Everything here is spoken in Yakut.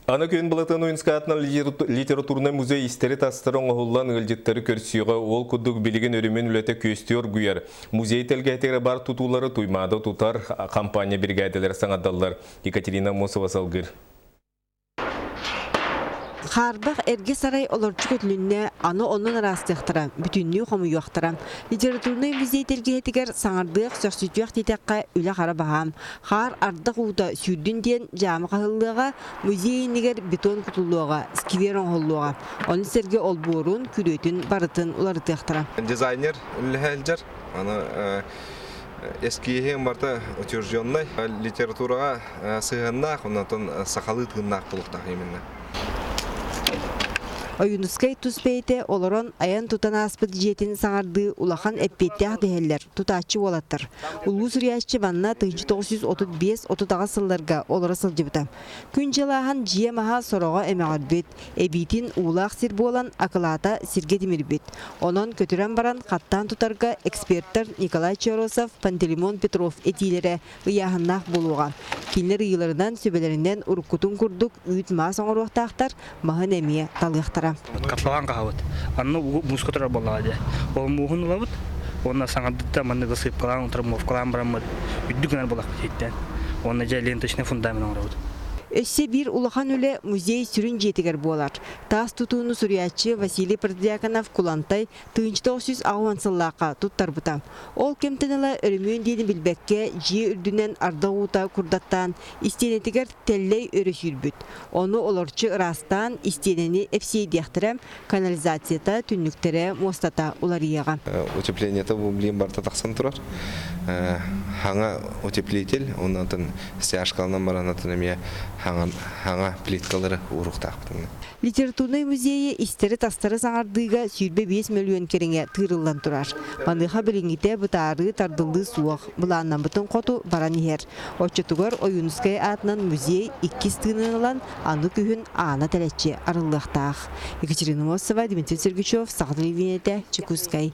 Аны күн Былатыан Ойуунускай аатынан литературнай музей истэри-тастары оҥоһуллан ыалдьыттары көрсүөҕэ. Ол курдук билигин өрөмүөн үлэтэ күөстүү оргуйар. Музей тэлгэһэтигэр баар тутуулары Туймаада тутар компания биригээдэлэрэ саҥардаллар. Екатерина Аммосова салгыыр. Хаарбах эргэ сарай олорчу көтүлүннэ, аны оннун араастыахтара, бүтүннүү хомуйуохтара. Литературнай музей тэлгэһэтигэр саҥардыах, сөхсүтүөх диэтэххэ, үлэ хара баһаам. Хаар ардах уута сүүрдүн диэн дьаама хаһыллыаҕа, музей иннигэр бетон кутуллуоҕа, сквер оҥоһуллуоҕа. Ону сэргэ олбуорун, күрүөтүн барытын уларытыахтара. Дизайнер үлэлэһэ Аны эскииһин барыта утвержденный литератураҕа сыһыаннаах, онтон сахалыы тыыннаах буолуохтаах именно. Ойуунускай тус бэйэтэ олорон айан-тутан ааспыт дьиэтин саҥардыы улахан эппиэттээх дэһэллэр тутааччы уолаттар. Улуу суруйааччы манна 1935-38 сылларга олоро сылдьыбыта. Күн-дьыл ааһан дьиэ маһа сороҕо эмэҕирбит, эбиитин уулаах сир буолан акылаата сиргэ тимирбит. Онон көтүрэн баран хаттаан тутарга эксперттэр Николай Чоросов, Пантелеймон Петров этиилэрэ ыйааһыннаах буолуоҕа. Кинилэр ыйыыларынан, сүбэлэринэн уруккутун курдук үүт-маас оҥоруохтаахтар, маһын эмиэ талыахтара. Котлован хаһабыт. Анны мууска турар буоллаҕа дии. Ол мууһун ылабыт уонна саҥардыта маннык ысыыпкалаан, утрамовкалаан бараммыт үрдүк гынар буоллахпыт иһиттэн. Уонна дьэ ленточный фундамент оҥоробут. Өссө биир улахан үлэ музей сүрүн дьиэтигэр буолар. Таас тутууну суруйааччы Василий Протодьяконов Кулантай 1980 сыллаахха туттарбыта. Ол кэмтэн ыла өрөмүөн диэни билбэккэ, дьиэ үрдүнэн ардах уута курдаттаан, истиэнэтигэр тэллэй өрө сүүрбүт. Ону олорчу ыраастаан, истиэнэни эпсиэйдиэхтэрэ, канализацията, түннүктэрэ, муостата уларыйыаҕа. Утеплениета бу билигин барыта тахсан турар. Хаҥа утеплитель, оннотон стяжкаланан баран атын эмиэ хаҥа плиткалары ууруктаахпытын. Литературнай музейы истэри-тастары саҥардыыга 25 мөлүйүөн кэриҥэ тыырыллан турар. Маныаха билиҥҥитэ бытаарыы, тардыллыы суох, былааннаммытын хоту баран иһэр. Оччотугар Ойуунускай аатынан музей иккис тыынын ылан, аны күһүн аана тэлэччи арыллыахтаах. Екатерина Мосова, Дмитрий Сергучев, Саха телевидениетэ, Чекускай.